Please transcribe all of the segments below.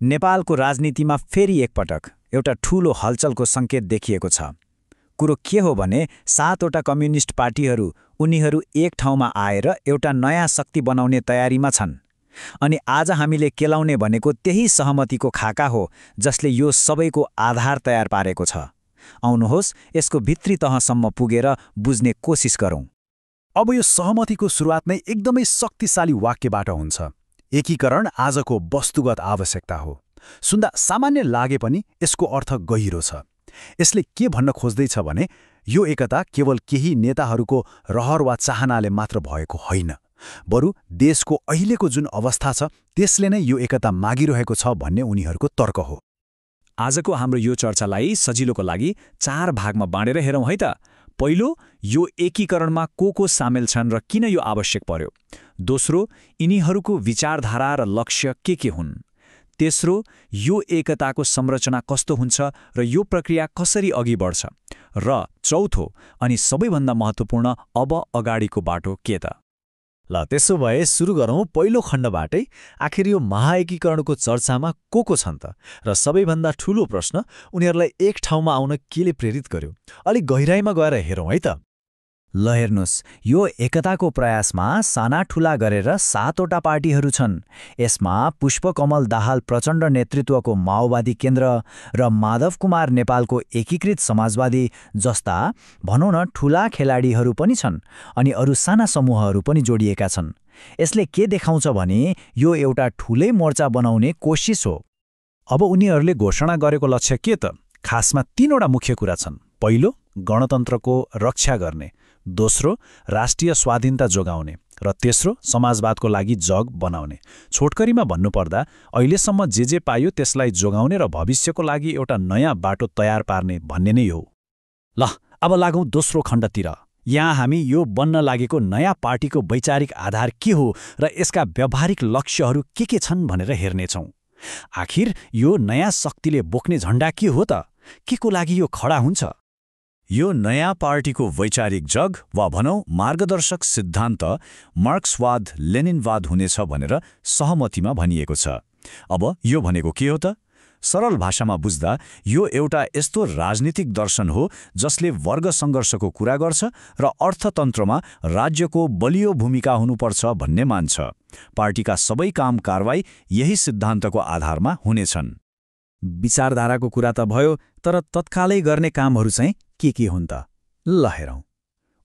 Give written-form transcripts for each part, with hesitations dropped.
नेपालको राजनीतिमा फेरि एकपटक एउटा ठूलो हलचलको सङ्केत देखिएको छ। कुरो के हो भने 7वटा कम्युनिस्ट पार्टीहरू उनीहरू एक ठाउँमा आएर एउटा नयाँ शक्ति बनाउने तयारीमा छन्। अनि आज हामीले केलाउने भनेको त्यही सहमतिको खाका हो जसले यो सबैको आधार तयार पारेको छ। आउनुहोस् यसको भित्री तहसम्म पुगेर बुझ्ने कोसिस गरौँ। अब यो सहमतिको सुरुवात नै एकदमै शक्तिशाली वाक्यबाट हुन्छ। एकीकरण आजको वस्तुगत आवश्यकता हो। सुन्दा सामान्य लागे पनि यसको अर्थ गहिरो छ। यसले के भन्न खोज्दैछ भने यो एकता केवल केही नेताहरूको रहर वा चाहनाले मात्र भएको होइन, बरु देशको अहिलेको जुन अवस्था छ त्यसले नै यो एकता मागिरहेको छ भन्ने उनीहरूको तर्क हो। आजको हाम्रो यो चर्चालाई सजिलोको लागि 4 भागमा बाँडेर हेरौँ है त। पहिलो, यो एकीकरणमा को सामेल छन् र किन यो आवश्यक पर्यो। दोस्रो, यिनीहरूको विचारधारा र लक्ष्य के हुन्। तेस्रो, यो एकताको संरचना कस्तो हुन्छ र यो प्रक्रिया कसरी अघि बढ्छ। र चौथो अनि सबैभन्दा महत्त्वपूर्ण, अब अगाडिको बाटो के त। ल त्यसो भए सुरु गरौँ पहिलो खण्डबाटै। आखिर यो महाएकीकरणको चर्चामा को छन् त, र सबैभन्दा ठूलो प्रश्न, उनीहरूलाई एक ठाउँमा आउन केले प्रेरित गर्यो। अलिक गहिराइमा गएर हेरौँ है त। ल हेर्नुहोस्, यो एकताको प्रयासमा साना ठूला गरेर 7वटा पार्टीहरू छन्। यसमा पुष्पकमल दाहाल प्रचण्ड नेतृत्वको माओवादी केन्द्र र माधव कुमार नेपालको एकीकृत समाजवादी जस्ता भनौँ न ठूला खेलाडीहरू पनि छन्। अनि अरू साना समूहहरू पनि जोडिएका छन्। यसले के देखाउँछ भने यो एउटा ठूलै मोर्चा बनाउने कोसिस हो। अब उनीहरूले घोषणा गरेको लक्ष्य के त? खासमा 3वटा मुख्य कुरा छन्। पहिलो, गणतन्त्रको रक्षा गर्ने। दोस्रो, राष्ट्रिय स्वाधीनता जोगाउने। र तेस्रो, समाजवादको लागि जग बनाउने। छोटकरीमा भन्नुपर्दा अहिलेसम्म जे पाइयो त्यसलाई जोगाउने र भविष्यको लागि एउटा नयाँ बाटो तयार पार्ने भन्ने नै हो। ल अब लागौँ दोस्रो खण्डतिर। यहाँ हामी यो बन्न लागेको नयाँ पार्टीको वैचारिक आधार के हो र यसका व्यावहारिक लक्ष्यहरू के छन् भनेर हेर्नेछौँ। आखिर यो नयाँ शक्तिले बोक्ने झण्डा के हो त? के को लागि यो खडा हुन्छ? यो नयाँ पार्टीको वैचारिक जग वा भनौँ मार्गदर्शक सिद्धान्त मार्क्सवाद लेनिनवाद हुनेछ भनेर सहमतिमा भनिएको छ। अब यो भनेको के हो त? सरल भाषामा बुझ्दा यो एउटा यस्तो राजनीतिक दर्शन हो जसले वर्ग सङ्घर्षको कुरा गर्छ र अर्थतन्त्रमा राज्यको बलियो भूमिका हुनुपर्छ भन्ने मान्छ। पार्टीका सबै काम कारवाही यही सिद्धान्तको आधारमा हुनेछन्। विचारधाराको कुरा त भयो, तर तत्कालै गर्ने कामहरू चाहिँ के हुन् त? ल हेरौँ।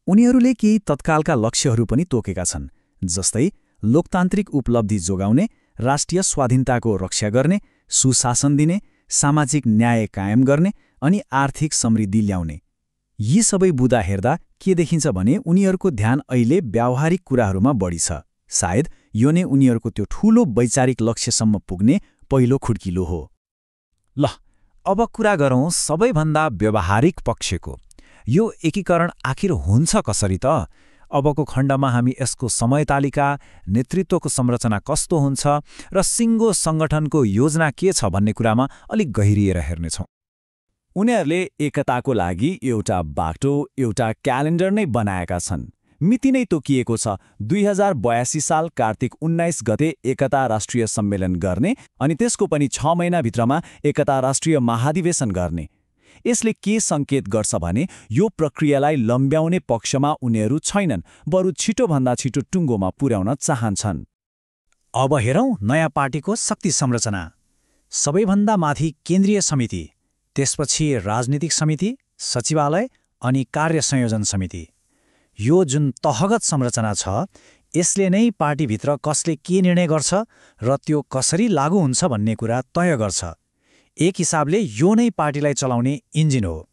उनीहरूले केही तत्कालका लक्ष्यहरू पनि तोकेका छन्, जस्तै लोकतान्त्रिक उपलब्धि जोगाउने, राष्ट्रिय स्वाधीनताको रक्षा गर्ने, सुशासन दिने, सामाजिक न्याय कायम गर्ने अनि आर्थिक समृद्धि ल्याउने। यी सबै बुँदा हेर्दा के देखिन्छ भने उनीहरूको ध्यान अहिले व्यावहारिक कुराहरूमा बढी छ। सायद यो नै उनीहरूको त्यो ठूलो वैचारिक लक्ष्यसम्म पुग्ने पहिलो खुड्किलो हो। ल अब कुरा गरौँ सबैभन्दा व्यावहारिक पक्षको। यो एकीकरण आखिर हुन्छ कसरी त? अबको खण्डमा हामी यसको समयतालिका, नेतृत्वको संरचना कस्तो हुन्छ र सिङ्गो सङ्गठनको योजना के छ भन्ने कुरामा अलिक गहिरिएर हेर्नेछौँ। उनीहरूले एकताको लागि एउटा बाटो, एउटा क्यालेन्डर नै बनाएका छन्। मिति नै तोकिएको छ। 2082 साल कार्तिक 19 गते एकता राष्ट्रिय सम्मेलन गर्ने अनि त्यसको पनि 6 महिनाभित्रमा एकता राष्ट्रिय महाधिवेशन गर्ने। यसले के सङ्केत गर्छ भने यो प्रक्रियालाई लम्ब्याउने पक्षमा उनीहरू छैनन्, बरु छिटोभन्दा छिटो टुङ्गोमा पुर्याउन चाहन्छन्। अब हेरौँ नयाँ पार्टीको शक्ति संरचना। सबैभन्दा माथि केन्द्रीय समिति, त्यसपछि राजनीतिक समिति, सचिवालय अनि कार्य संयोजन समिति। यो जुन तहगत संरचना छ यसले नै पार्टीभित्र कसले के निर्णय गर्छ र त्यो कसरी लागू हुन्छ भन्ने कुरा तय गर्छ। एक हिसाबले यो नै पार्टीलाई चलाउने इन्जिन हो।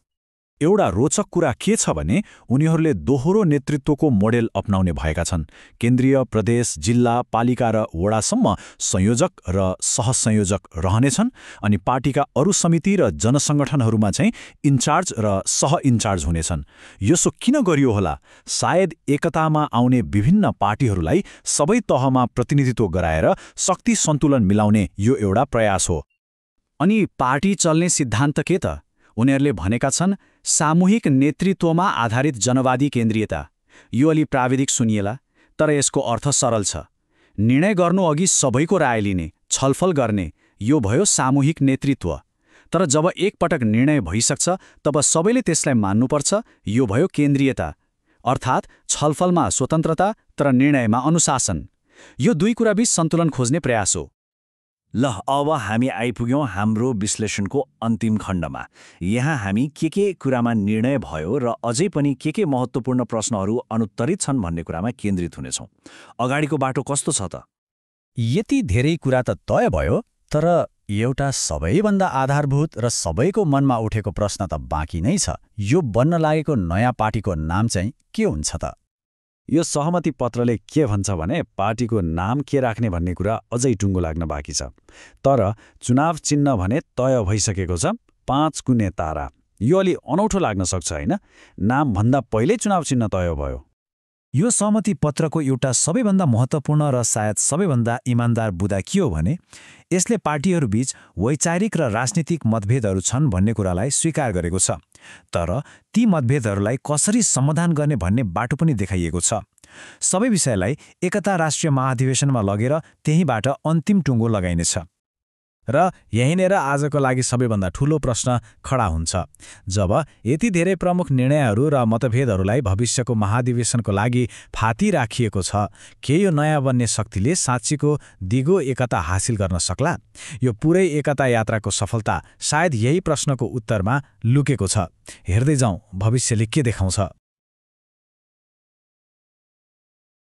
एउटा रोचक कुरा के छ भने उनीहरूले दोहोरो नेतृत्वको मोडेल अपनाउने भएका छन्। केन्द्रीय, प्रदेश, जिल्ला, पालिका र वडासम्म संयोजक र सहसंयोजक रहनेछन् अनि पार्टीका अरू समिति र जनसङ्गठनहरूमा चाहिँ इन्चार्ज र सहइन्चार्ज हुनेछन्। यसो किन गरियो होला? सायद एकतामा आउने विभिन्न पार्टीहरूलाई सबै तहमा प्रतिनिधित्व गराएर शक्ति सन्तुलन मिलाउने यो एउटा प्रयास हो। अनि पार्टी चल्ने सिद्धान्त के त? उनीहरूले भनेका छन् सामूहिक नेतृत्वमा आधारित जनवादी केन्द्रीयता। यो अलि प्राविधिक सुनिएला, तर यसको अर्थ सरल छ। निर्णय गर्नु अघि सबैको राय लिने, छलफल गर्ने, यो भयो सामूहिक नेतृत्व। तर जब एकपटक निर्णय भइसक्छ तब सबैले त्यसलाई मान्नुपर्छ, यो भयो केन्द्रीयता। अर्थात् छलफलमा स्वतन्त्रता तर निर्णयमा अनुशासन। यो दुई कुराबीच सन्तुलन खोज्ने प्रयास हो। ल अब हामी आइपुग्यौँ हाम्रो विश्लेषणको अन्तिम खण्डमा। यहाँ हामी के कुरामा निर्णय भयो र अझै पनि के महत्त्वपूर्ण प्रश्नहरू अनुत्तरित छन् भन्ने कुरामा केन्द्रित हुनेछौँ। अगाडिको बाटो कस्तो छ त? यति धेरै कुरा त तय भयो, तर एउटा सबैभन्दा आधारभूत र सबैको मनमा उठेको प्रश्न त बाँकी नै छ। यो बन्न लागेको नयाँ पार्टीको नाम चाहिँ के हुन्छ त? यो सहमति पत्रले के भन्छ भने पार्टीको नाम के राख्ने भन्ने कुरा अझै टुङ्गो लाग्न बाँकी छ। तर चुनाव चिन्ह भने तय भइसकेको छ, 5 कुने तारा। यो अलि अनौठो लाग्न सक्छ होइन? नामभन्दा पहिल्यै चुनाव चिन्ह तय भयो। यो सहमति पत्रको एउटा सबैभन्दा महत्त्वपूर्ण र सायद सबैभन्दा इमान्दार बुँदा के हो भने यसले पार्टीहरूबीच वैचारिक र राजनीतिक मतभेदहरू छन् भन्ने कुरालाई स्वीकार गरेको छ। तर ती मतभेदहरूलाई कसरी समाधान गर्ने भन्ने बाटो पनि देखाइएको छ। सबै विषयलाई एकता राष्ट्रिय महाधिवेशनमा लगेर त्यहीँबाट अन्तिम टुङ्गो लगाइनेछ। र यहीँनिर आजको लागि सबैभन्दा ठूलो प्रश्न खडा हुन्छ। जब यति धेरै प्रमुख निर्णयहरू र मतभेदहरूलाई भविष्यको महाधिवेशनको लागि फाती राखिएको छ, के यो नयाँ बन्ने शक्तिले साँच्चीको दिगो एकता हासिल गर्न सक्ला? यो पुरै एकता यात्राको सफलता सायद यही प्रश्नको उत्तरमा लुकेको छ। हेर्दै जाउँ भविष्यले के देखाउँछ।